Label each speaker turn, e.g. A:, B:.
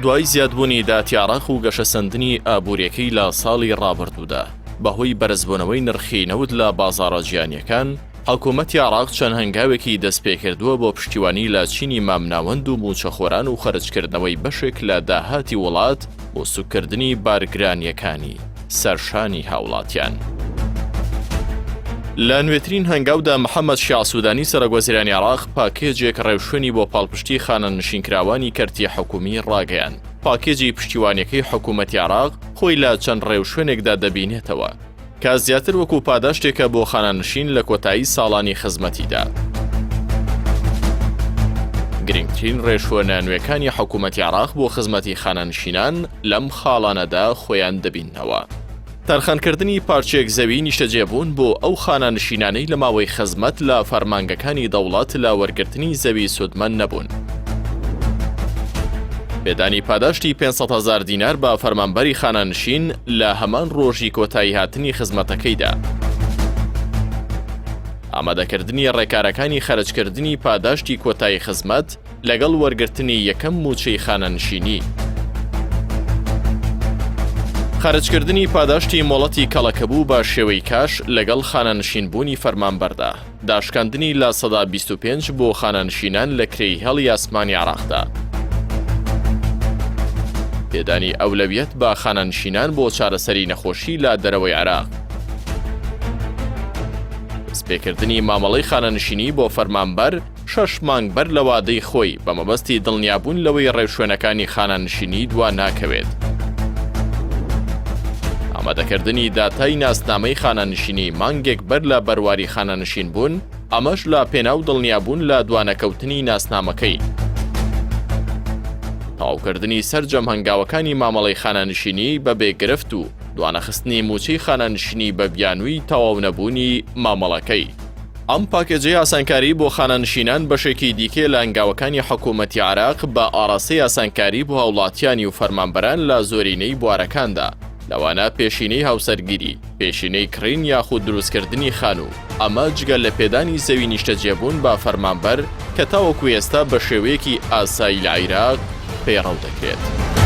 A: دوای زیادبوونی داهاتی عێراق و گەشەسەندنی ئابوورییەکەی لە ساڵی ڕابردوودا، بەهۆی بەرزبوونەوەی نرخی نەوت لە بازاڕە جیهانییەکان، حکومەتی عێراق چەند هەنگاوێکی دەستپێکردووە بۆ پشتیوانی لە چینی مامناوەند و مووچەخۆران و خەرجکردنەوەی بەشێک لە داهاتی وڵات بۆ سوککردنی بارگرانییەکانی سەرشانی هاوڵاتیان. لە نوێترین هەنگاودا محەممەد شیاع سوودانی سەرۆکوەزیرانی عێراق پاکێجێک ڕێوشوێنی بۆ پاڵپشتی خانەنشینکراوانی کەرتی حکومی ڕاگەیاند. پاکێجی پشتیوانیەکەی حکومەتی عێراق خۆی لە چەند ڕێوشوێنێکدا دەبینێتەوە کە زیاتر وەکو پاداشتێکە بۆ خانەنشین لە کۆتایی ساڵانی خزمەتیدا. گرنگترین ڕێوشوێنە نوێکانی حکومەتی عێراق بۆ خزمەتی خانەنشینان لەم خاڵانەدا خۆیان دەبیننەوە. تەرخانکردنی پارچەیەک زەوی نیشتەجێبوون بۆ ئەو خانەنشینانەی لە ماوەی خزمەت لە فەرمانگەکانی دەوڵەت لە وەرگرتنی زەوی سوودمەند نەبوون. پێدانی پاداشتی 500 هەزار دینار بە فەرمانبەری خانەنشین لە هەمان ڕۆژی کۆتاییهاتنی خزمەتەکەیدا. ئامادەکردنی ڕێکارەکانی خەرجکردنی پاداشتی کۆتایی خزمەت لەگەڵ وەرگرتنی یەکەم مووچەی خانەنشینی. خەرجکردنی پاداشتی مۆڵەتی کەڵەکەبوو بە شێوەی کاش لەگەڵ خانەنشینبوونی فەرمانبەردا. داشکاندنی 25% بۆ خانەنشینان لە کرێی هێڵی ئاسمانی عێراقدا. پێدانی ئەولەویەت بە خانەنشینان بۆ چارەسەری نەخۆشی لە دەرەوەی عێراق. دەستپێکردنی مامەڵەی خانەنشینی بۆ فەرمانبەر شەش مانگ بەر لە وادەی خۆی بە مەبەستی دڵنیابوون لەوەی ڕێوشوێنەکانی خانەنشینی دوا ناکەوێت. ئامادەکردنی داتای ناسنامەی خانەنشینی مانگێک بەر لە بەرواری خانەنشین بوون، ئەمەش لە پێناو دڵنیابوون لە دوانەکەوتنی ناسنامەکەی. تەواوکردنی سەرجەم هەنگاوەکانی مامەڵەی خانەنشینی بەبێ گرفت و دوانەخستنی مووچەی خانەنشینی بە بیانووی تەواونەبوونی مامەڵەکەی. ئەم پاکێجەی ئاسانکاری بۆ خانەنشینان بەشێکی دیکەیە لە هەنگاوەکانی حکوومەتی عێراق بە ئاراستەی ئاسانکاری بۆ هاوڵاتیانی و فەرمانبەران لە زۆرینەی بوارەکاندا، لەوانە پێشینەی هاوسەرگیری، پێشینەی کڕین یاخود دروستکردنی خانوو، ئەمە جگە لە پێدانی زەوی نیشتەجێبوون بە فەرمانبەر کە تاوەکو ئێستا بە شێوەیەکی ئاسایی لە عیراق پەیڕەو دەکرێت.